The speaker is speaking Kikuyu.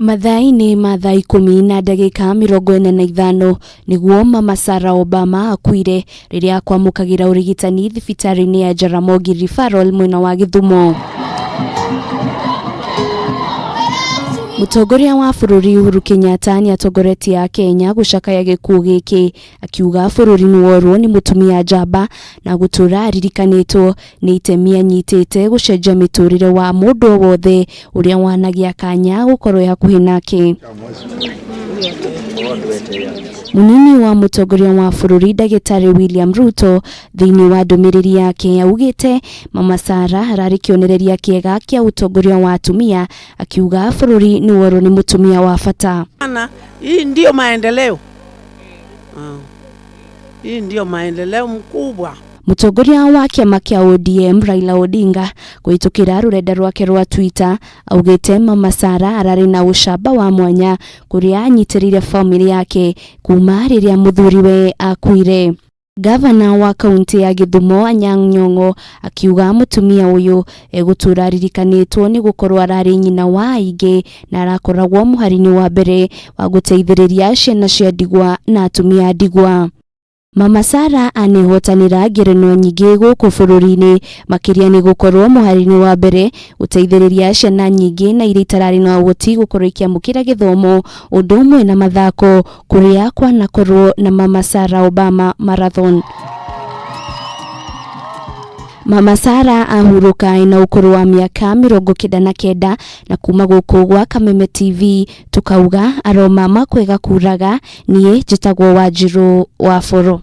Mathaa-inĩ ma thaa ikũmi na ndagĩka 45 nĩguo Mama Sarah Obama akuire rĩrĩa akwamũkagĩra ũrigitani thibitarĩ-inĩ ya Jaramogi Referral mwena wa Gĩthumo. Mũtongoria wa bũrũri Uhuru Kenyatta nĩ atongoretie Akenya gũcakaya gĩkuũ gĩkĩ akiuga bũrũri nĩ worwo nĩ mũtumia njamba na gũtũra aririkanĩtwo nĩ itemi anyitĩte gũcenjia mĩtũrĩre wa mũndũ o wothe ũrĩa wanagĩa kanya gũkorwo e hakuhĩ nake. Mũnini wa mũtongoria wa bũrũri ndagĩtarĩ William Ruto thĩinĩ wa ndũmĩrĩri yake augĩte Mama Sarah ararĩ kĩonereria kĩega kĩa ũtongoria wa atumia akiuga bũrũri nĩ worwo nĩ mũtumia wa bata. Hii ndio maendeleo. Hii ndio maendeleo mkubwa. Mũtongoria wa kĩama kĩa ODM Raila Odinga kũhĩtũkĩra rũrenda rwake rwa Twitter augĩte Mama Sarah ararĩ na ũcamba wa mwanya kũrĩa anyitĩrĩire bamĩrĩ yake kuma rĩrĩa mũthuriwe akuire. Gavana wa kaunti ya Gĩthumo Anyang' Nyong'o akiuga mũtumia ũyũ egũtũra aririkanĩtwo nĩ gũkorwo ararĩ nyina wa aingĩ na arakoragwo mũhari-inĩ wa mbere wa gũteithĩrĩria ciana cia ndigwa na atumia a ndigwa. Mama Sarah anehotanĩra ngerenwa nyingĩ gũkũ bũrũri-inĩ makĩria nĩ gũkorwo mũhari-inĩ wa mbere gũteithĩrĩria ciana nyingĩ na iria itararĩ na ũhoti gũkorwo ikĩamũkĩra gĩthomo ũndũ ũmwe na mathako kũrĩa kwanakorwo na Mama Sarah Obama Marathon. Mama Sarah ahurũka ena ũkũrũ wa mĩaka 99 na kuma gũkũ gwa Kameme TV tukauga aroma makwega kuraga niĩ njĩtagwo Wanjirũ wa Boro.